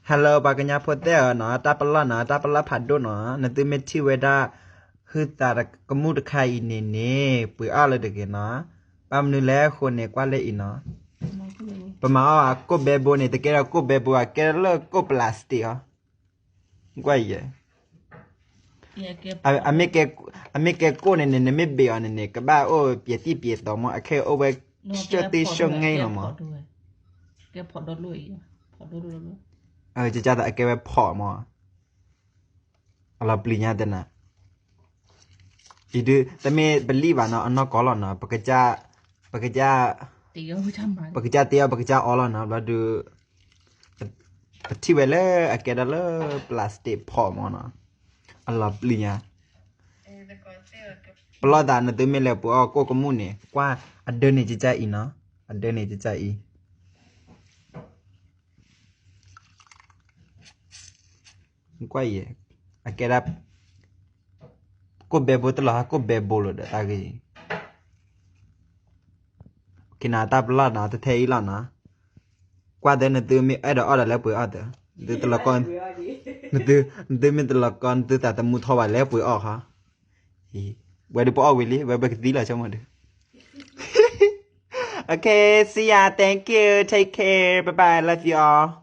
Hello ပှၤကညီဖိသ့ၣ်ဧၢနီၤ, တၢ်ပလီၢ်နီၤ, တၢ်ပလီၢ်ဖးဒိၣ်နီၤ, နသုမ့ၢ်ထံၣ်ဝဲဒၣ် ဟုသးကမူၣ်တခါအံၤန့ၣ်န့ၣ် ပှ့ၤအီၣ်လၢတဂ့ၤနီၤ. ဘၣ်မနုၤလဲၣ်အဃိန့ၣ် ကွၢ်လၢအံၤနီၤ, ပမၤအီၣ်ကိၣ်ဘဲဘိန့ၣ် တကဲထီၣ်ကိၣ်ဘဲဘိဘၣ်, ကဲထီၣ်လၢကိၣ် plastic အီၤ, ကွၢ်ယဲ အမ့ၢ်ကဲကိၣ်န့ၣ်န့ၣ် နမ့ၢ်ဘ့ၣ်အီၤန့ၣ်န့ၣ် ကဘၣ်အိၣ်ပျဲၤသံၣ်ပျဲၤသီမး, အခဲအံၤအိၣ်ဝဲ ရှုပ်သ့ရှုပ်ငဲနီၤမး, ကကသးအကဲဝဲဖီၣ်မး, အလီၤပျံၤညါတနၤ, အံၤဒုး တမ့ၢ်ပလံၣ်ဘၣ်နီၤ, အနီၢ်ကီၢ်လီၤနီၤ, ပကစၢ်တ့အီၤ ပကစၢ်အီလီၤနီၤ, ဘျီဒုး ပထံၣ်ဝဲလၢအကဲဒၣ်လၢ plastic ဖီၣ်မးနီၤ, အလီၤပျံၤညါ ပလီၢ်သး နသုမ့ၢ်လဲၤပှ့ၤအီၣ်ကိၣ်ကမူၣ်န့ၣ် ကွၢ်အဒၢန့ၣ်ကကၢ်အံၤနီၤ, အဒၢန့ၣ်ကကၢ်အံၤ, ကွၢ်ယဲ, အကဲဒၣ် ကိၣ်ဘဲဘိတလီၤဟါ ကိၣ်ဘဲဘိလီၤဒီးတၢ်ဂ့ၢ်, ကနၤတၢ်ပလီၢ်နီၤ တထဲအံၤလီၤနီၤ, ကွၢ်သၢ နသုမ့ၢ်အဲၣ်ဒိးအီၣ်ဒီးလဲၤပှ့ၤအီၣ်သၢ, သုတလီၤကီ, နသုမ့ၢ်တလီၤကီ နသုသးသမူထီၣ်ဘၣ်လဲၤပှ့ၤအီၣ်ခီ, ဝဲဒုးပအီၣ်ဝံၤလံ ဝဲဘၣ်ကသံလီၤဆိကမိၣ်ဒုး, Okay, see ya, thank you, take care, bye bye, love you all.